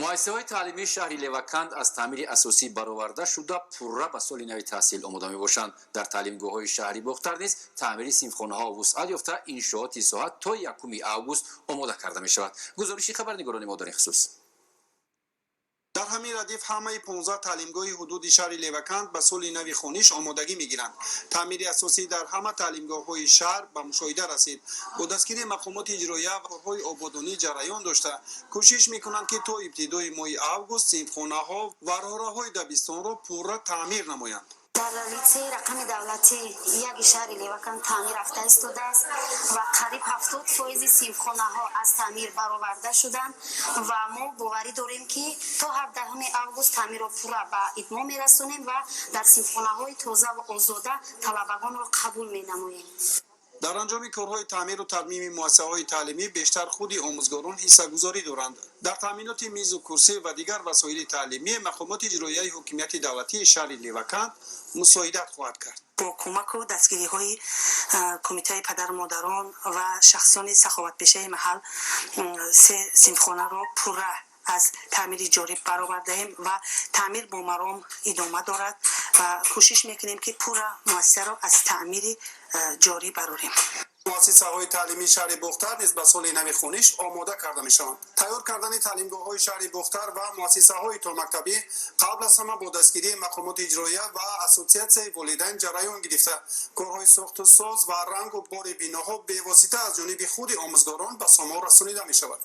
Муассисаҳои таълимии шаҳри Леваканд аз таъмири асосӣ бароварда шуда, пурра ба соли нави таҳсил омода мебошанд. Дар таълимгоҳҳои шаҳри Бохтар низ таъмири синфхонаҳо вусъат ёфта, иншооти соҳа то 1 август омода карда мешавад. Гузориши хабарнигорони мо дар ин хусус. Дар ҳамин радиф ҳамаи 15 таълимгоҳи ҳудуди шаҳри Леваканд ба соли нави хониш омодагӣ мегиранд. Таъмири асосӣ дар ҳама таълимгоҳҳои шаҳр ба мушоҳида расид. Бо дастгирии мақомоти иҷроия корҳои ободонӣ ҷараён дошта, кӯшиш мекунанд, ки то ибтидои моҳи август синфхонаҳо ва роҳравҳои дабистонро пурра таъмир намоянд. Дар литсеи рақами давлатӣ яки шаҳри Леваканд таъмир рафта истодааст ва қариб 70 фоизи синфхонаҳо аз таъмир бароварда шуданд ва мо боварӣ дорем, ки то 17 август таъмирро пурра ба итмом мерасонем ва дар синфхонаҳои тоза ва озода талабагонро қабул менамоем. Дар анҷоми корҳои таъмиру тармими муассисаҳои таълимӣ бештар худи омӯзгорон ҳиссагузорӣ доранд. Дар таъминоти мизу курсӣ ва дигар васоили таълимӣ мақомоти иҷроияи ҳокимияти давлатии шаҳри Леваканд мусоидат хоҳад кард. Бо кӯмаку дастгириҳои кумитаи падару модарон ва шахсони саховатпешаи маҳал се синфхонаро пурра аз таъмири ҷорӣ баровардаем ва таъмир бо маром идома дорад ва кӯшиш мекунем, ки пурра муассисаро аз таъмири ҷорӣ барорем. Муассисаҳои таълимии шаҳри Бохтар низ ба соли нави хониш омода карда мешаванд. Тайёр кардани таълимгоҳҳои шаҳри Бохтар ва муассисаҳои томактабӣ қабл аз ҳама бо дастгирии мақомоти иҷроия ва ассотсиатсияи волидайн ҷараён гирифта, корҳои сохтусоз ва рангу бори биноҳо бевосита аз ҷониби худи омӯзгорон ба сомон расонида мешавад.